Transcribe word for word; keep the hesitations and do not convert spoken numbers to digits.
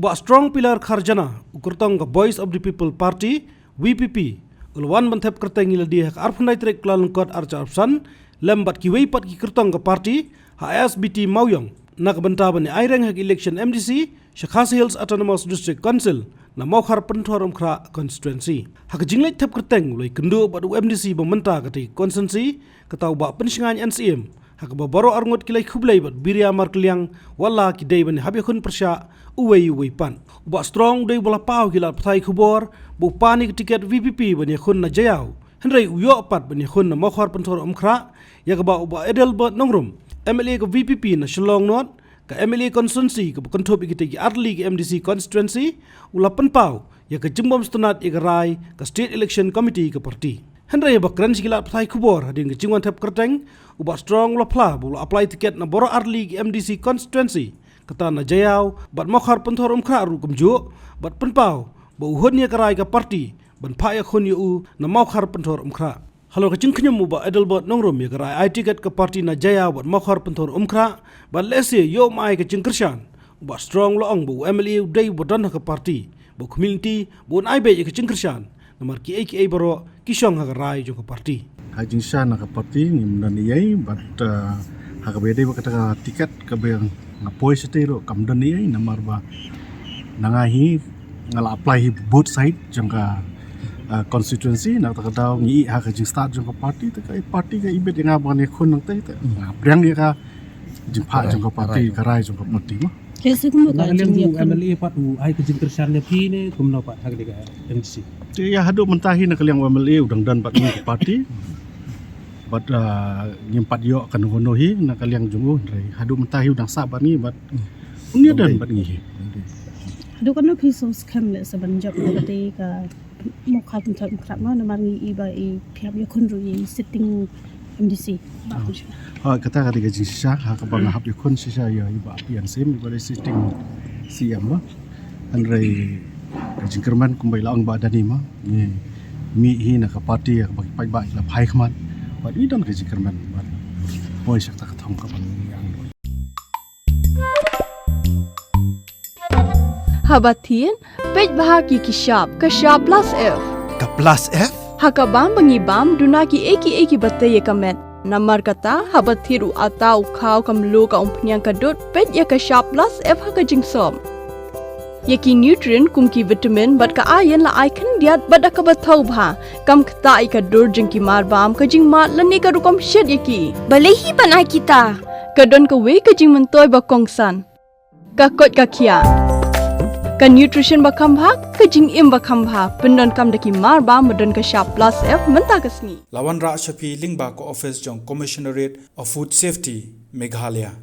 Bah Strong Pilar Kharjana, u kyrtong ka Voice of the People Party, V P P, u la wan ban thep kyrteng ïa lade ha ka arphew khyndai tarik Kyllalyngkot arphew arphew san, lem bad kiwei pat ki kyrtong ka party ha S B T Mawiong na ka bynta ban ïa aireng ha ka election M D C sha Khasi Hills Autonomous District Council na Mawkhar Pynthorumkhrah constituency. Ha ka jingleit thep kyrteng u la ïakynduh bad u M D C ba mynta katei ka constituency, kata u Bah Pynshngaiñ N C M, ha kaba baroh arngut ki la ïakhublei bad biria markylliang wat la ki dei ban ïahap ïakhun pyrshah uwei uwei pat. U Bah Strong u dei uba la paw ha ki lad pathai khubor ba u pan ïa ka tiket V P P ban ïakhun na Jaïaw, hynrei u ïoh pat ban ïakhun na Mawkhar Pynthorumkhrah, ïa kaba u Bah Adelbert Nongrum, M L A ka V P P na Shillong North, ka M L A constituency kaba kynthup ïa kitei ki artylli ki M D C constituency, u la pynpaw ïa ka jingbym sngewtynnad ïa ka rai ka State Election Committee ka party. Hynrei haba kren sha ki lad pathai khubor hadien ka jingwan thep kyrteng, u Bah Strong u la phla ba u la apply tiket na baroh artylli ki M D C constituency, kata na Jaïaw bad Mawkhar Pynthorumkhrah ruh kumjuh, bad pynpaw ba u hun ïa ka rai ka party ban phah ïakhun ïa u na Mawkhar Pynthorumkhrah. Halor ka jingkhñium u Bah Adelbert Nongrum ïa ka rai ai tiket ka party na Jaïaw bad Mawkhar Pynthorumkhrah, bad lehse ïoh um ai ka jingkyrshan, u Bah Strong u la ong ba u M L A u dei uba don ha ka party, ba u community ba un ai beit ïa ka jingkyrshan, namar kiei kiei baroh ki shong ha ka rai jong ka party. Ha jingshisha na ka party ngim don eiei, bad, uh, ha kaba ïadei bad kata ka tiket kaba nga poi shatei ruh kam don eiei, namar ba na nga hi nga la apply hi both side jong ka, uh, constituency, na kata ka daw ngi ïoh ha ka jingstad jong ka party, te ka party ka ibit ïa nga ban ïakhun nangtei, te nga pdiang ïa ka jingphah jong ka party, ka rai jong ka party mo. Ke se kumno ka jingïakhun? M L A pat u ai ka jingkyrshan ïa phi ne kumno pat ha ka dei ka M D C? Te ïa haduh mynta hi na ka liang u M L A u dang don bad ngi ka party. Bad, ah, ngim pat ïoh kano kano hi na ka liang jong u, hynrei haduh mynta hi u dang sah bad ngi bad un ïa don bad ngi hi. Haduh kano phi sngewskhem leh sa ban jop na katei ka Mawkhar Pynthorumkhrah mo, namar ngi i ba i phi hap ïakhun ruh ïa i sitting M D C. Ba. Ah. Hooid, kata ka dei ka jingshisha, ha kaba nga hap ïakhun shisha ïa i Bah P N Syiem, i ba dei sitting C M mo. Hynrei ka jingkyrmen kumba i la ong Bah Dani mo, ngi mih hi na ka party ha kaba ki paidbah ki la phai khmat. Bad i don ka jingkyrmen bad poi sha kata ka thong kaba ngi ïa. Haba thied, peit bha ki ki shap, ka shap plus F. Ka plus F? Ha ka bam ba ngi bam, duna kiei kiei kiba tei ïa ka met. Namar kata, haba thied u atta, u khaw, ka mluh, ka umphniang, ka dud, peit ïa ka shap plus F ha ka jingsop. Ïa ki nutrient kum ki vitamin bad ka iron la ai khyndiat bad da kaba thaw bha. Kam ktah ïa ka dur jong ki marbam, ka jingmad lane ka rukom shet ïa ki. Balei hi ban ai kita? Ka don kawei ka jingmyntoi ba kongsan. Ka koit ka khiah. Ka nutrition ba kham bha, ka jingim ba kham bha. Pyndonkam da ki marbam ba don ka shap plus F mynta ka sngi. La wanrah sha phi lyngba ka office jong Commissionerate of Food Safety, Meghalaya.